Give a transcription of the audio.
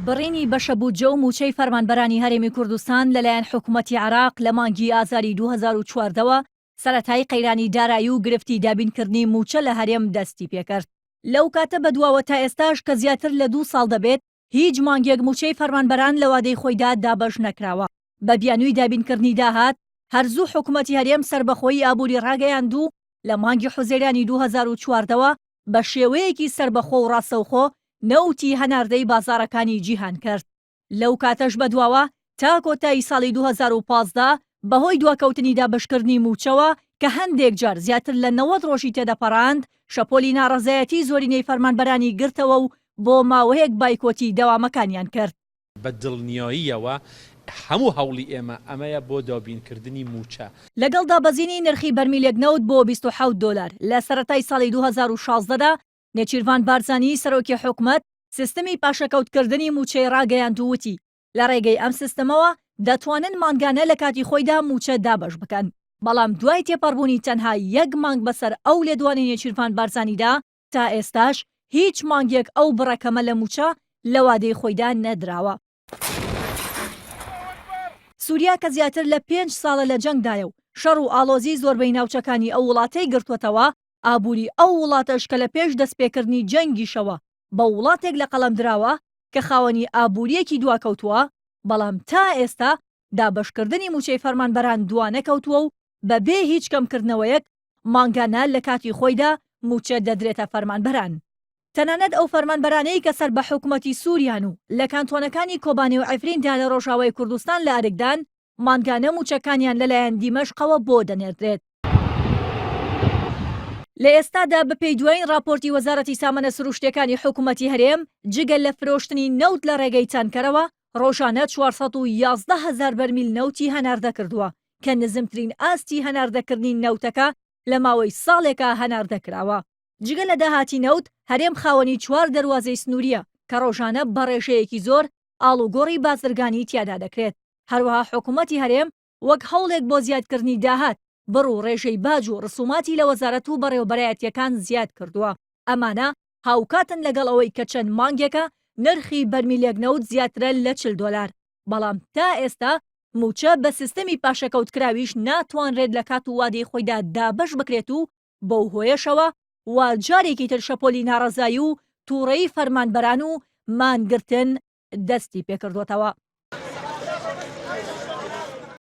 بڕینی بەشە بودجە و مووچەی فەرمانبەرانی هەرێمی کوردستان لەلایەن حکومەتی عێراق لە مانگی ئازاری 2014 وە سەرەتای قەیرانی دارایی و گرفتی دابینکردنی مووچە لە هەرێم دەستی پێکرد. لەو کاتە بەدواوە تا ئێستاش کە زیاتر لە دوو ساڵ دەبێت هیچ مانگێک مووچەی فەرمانبەران لە وادەی خۆیدا دابەش نەکراوە. بە بیانووی دابینکردنی داهات، هەر زوو حکومەتی هەرێم سەربەخۆیی ئابووری ڕاگەیاند و لە مانگی حوزەیرانی 2014 وە بە شێوەیەکی سەربەخۆ و ڕاستەوخۆ نەوتی هەناردەی بازاڕەکانی جیهان کرد. لەو کاتەش بەدواوە تا کۆتایی ساڵی 2015 بەهۆی دواکەوتنی دابەشکردنی مووچەوە کە هەندێک جار زیاتر لە 90 ڕۆژی تێدەپەڕاند، شەپۆلی ناڕەزایەتی زۆرینەی فەرمانبەرانی گرتەوە و بۆ ماوەیەک بایکۆتی دەوامەکانیان کرد. بە دڵنیاییەوە هەموو هەوڵی ئێمە ئەمەیە بۆ دابینکردنی مووچە. لەگەڵ دابەزینی نرخی بەرمیلێک نەوت بۆ 27 دۆلار لە سەرەتای ساڵی 2016 دا، نێچیرڤان بارزانی سەرۆکی حکومەت سیستمی پاشەکەوتکردنی مووچەی ڕاگەیاند و وتی، لە ڕێگەی ئەم سیستمەوە دەتوانن مانگانە لە کاتی خۆیدا مووچە دابەش بکەن. بەڵام دوای تێپەڕبوونی تەنها یەک مانگ بەسەر ئەو لێدوانەی نێچیرڤان بارزانیدا، تا ئێستاش هیچ مانگێک ئەو بڕە کەمە لە مووچە لە وادەی خۆیدا نەدراوە. سوریا کە زیاتر لە پێنج ساڵە لە جەنگدایە و شەڕ و ئاڵۆزی زۆربەی ناوچەکانی ئەو وڵاتەی گرتووەتەوە، ئابووری ئەو وڵاتەش کە لە پێش دەستپێکردنی جەنگیشەوە بە وڵاتێک لە قەڵەم دراوە کە خاوەنی ئابوورییەکی دواکەوتووە، بەڵام تا ئێستا دابەشکردنی مووچەی فەرمانبەران دوانەکەوتووە و بەبێ هیچ کەمکردنەوەیەک مانگانە لە کاتی خۆیدا مووچە دەدرێتە فەرمانبەران. تەنانەت ئەو فەرمانبەرانەی کە سەر بە حکومەتی سوریان و لە کانتۆنەکانی کۆبانێ و عەفریندا لە ڕۆژاوای کوردستان لە ئەرکدان، مانگانە مووچەکانیان لەلایەن دیمەشقەوە بۆ دەنێردرێت. لە ئێستادا بەپێی دوایین ڕاپۆرتی وەزارەتی سامانە سروشتییەکانی حکومەتی هەرێم، جگە لە فرۆشتنی نەوت لە ڕێگەی تانکەرەوە، ڕۆژانە 411 هەزار بەرمیل نەوتی هەناردە کردووە، کە نزمترین ئاستی هەناردەکردنی نەوتەکە لە ماوەی ساڵێکا هەناردە کراوە. جگە لە داهاتی نەوت، هەرێم خاوەنی چوار دەروازەی سنوورییە کە ڕۆژانە بە ڕێژەیەکی زۆر ئاڵوگۆڕی بازرگانی تیادا دەکرێت. هەروەها حکومەتی هەرێم وەک هەوڵێک بۆ زیادکردنی داهات، بڕ و ڕێژەی باج و ڕسوماتی لە وەزارەت و بەڕێوەبەرایەتییەکان زیاد کردووە. ئەمانە هاوکاتن لەگەڵ ئەوەی کە چەند مانگێکە نرخی بەرمیلێک نەوت زیاترە لە 40 دۆلار، بەڵام تا ئێستا مووچە بە سیستمی پاشەکەوتکراویش ناتوانرێت لە کات و وادەی خۆیدا دابەش بکرێت و بەو هۆیەشەوە وا جارێکی تر شەپۆلی ناڕەزایی و تووڕەیی فەرمانبەران و مانگرتن دەستی پێکردووەتەوە.